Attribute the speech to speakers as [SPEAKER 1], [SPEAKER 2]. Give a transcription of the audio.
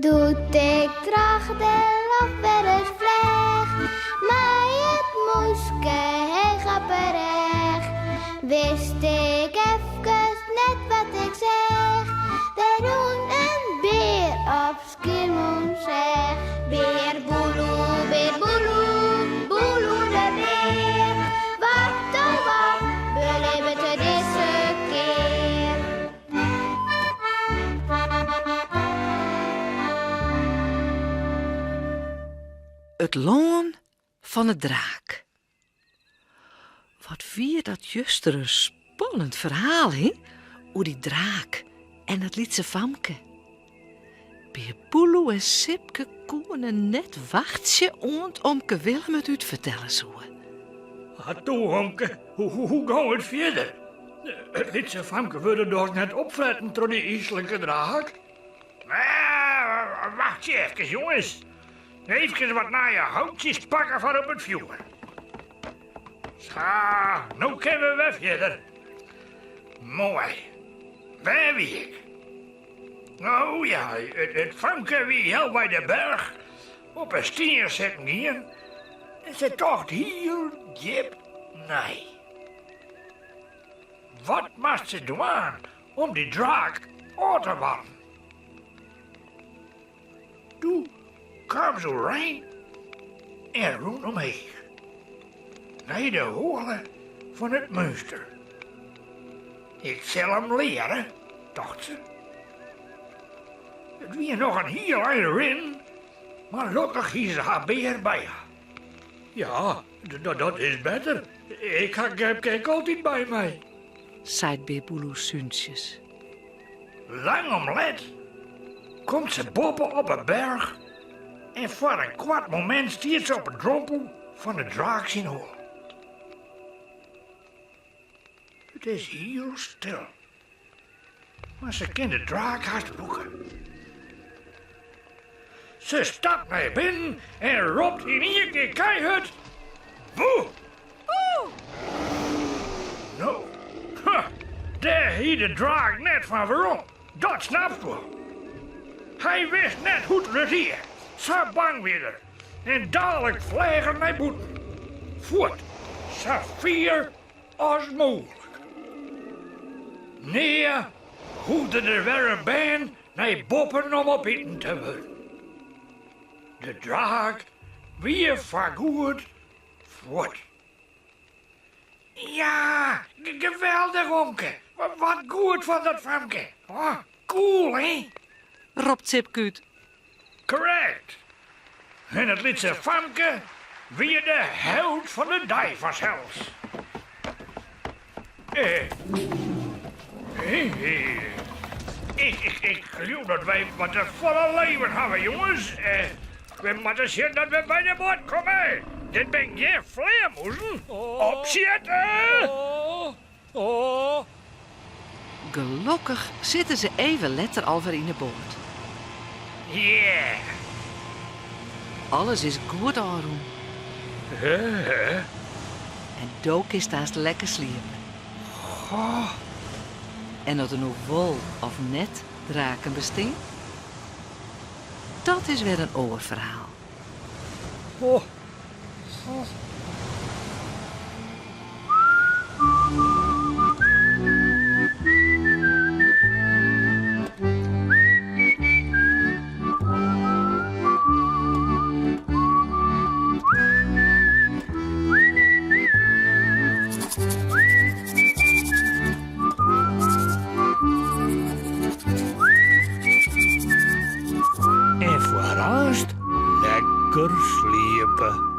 [SPEAKER 1] Doe't ik troch de loft wer ris fleach, mei it mûske heech op 'e rêch, wist ik efkes net wat ik seach. Der rûn in bear op Skiermûntseach. Bear Boeloe, bear Boeloe, Boeloe de bear. Wat oh wat belibbet er dizze kear?
[SPEAKER 2] It lân fan 'e draak. Wat wie dat juster in spannend ferhaal, hin? Oer dy draak en dat lytse famke. Bear Boeloe en Sipke koene net wachtsje oant omke Willem it útfertelle soe.
[SPEAKER 3] Ha toe, omke, hoe gong it fierder? It lytse famke wurde dochs net opfretten troch dy yslike draak? Wachtsje efkes, jonges. Efkes wat nije houtsjes pakke foar op it fjoer. Sa, no kinne we wer fierder. Moai. Wêr wie ik? Oh ja, it famke wie healwei de berch op in stien sitten gien en se tocht hiel djip nei. Wat moast se dwaan om dy draak ôf te warren? Doe kaam se oerein en rûn omheech, nei de hoale fan it meunster. Ik sil him leare, tocht se. It wie noch in hiel ein rinnen, mar lokkich hie se har bear by har. Ja, dat is better. Ik ha Gepke ek altyd by my,
[SPEAKER 2] seit Bear Boeloe súntsjes.
[SPEAKER 3] Lang om let komt se boppe op 'e berch en foar in koart momint stiet se op 'e drompel fan de draak syn hoale. It is hiel stil, mar se kin de draak hast rûke. Se stapt nei binnen en ropt yn ien kear keihurd, Boe!
[SPEAKER 2] Boe!
[SPEAKER 3] No, huh, dêr hie de draak net fan werom, dat snapst wol. Hy wist net hoe't er it hie, sa bang wie er. En dalik fleach er nei bûten, fuort, sa fier as mooglik. Nea hoegde der wer in bern nei boppen om opiten te wurden. De draak wie foargoed fuort. Ja, geweldich omke. Wat goed fan dat famke. Oh, cool, hè?
[SPEAKER 2] Ropt Sipke út.
[SPEAKER 3] Korrekt. En it lytse famke wie de held fan de dei fansels. Eh, eh, ik, ik leau dat wy wat te folle leven hawwe, jonges. Eh, we moatte sjen dat we by de boat komme. Dit binne gjin flearmûzen. Opsjitte!
[SPEAKER 4] Oh, oh.
[SPEAKER 2] Gelokkich sitte se even letter alwer yn 'e boat.
[SPEAKER 3] Yeah!
[SPEAKER 2] Alles is goed ôfrûn. En do kinst aanst lekker sliepe.
[SPEAKER 3] Goh.
[SPEAKER 2] En oft der no wol of net draken bestean, dat is wer in oar ferhaal.
[SPEAKER 3] Oh. En foar aanst lekker sliepe.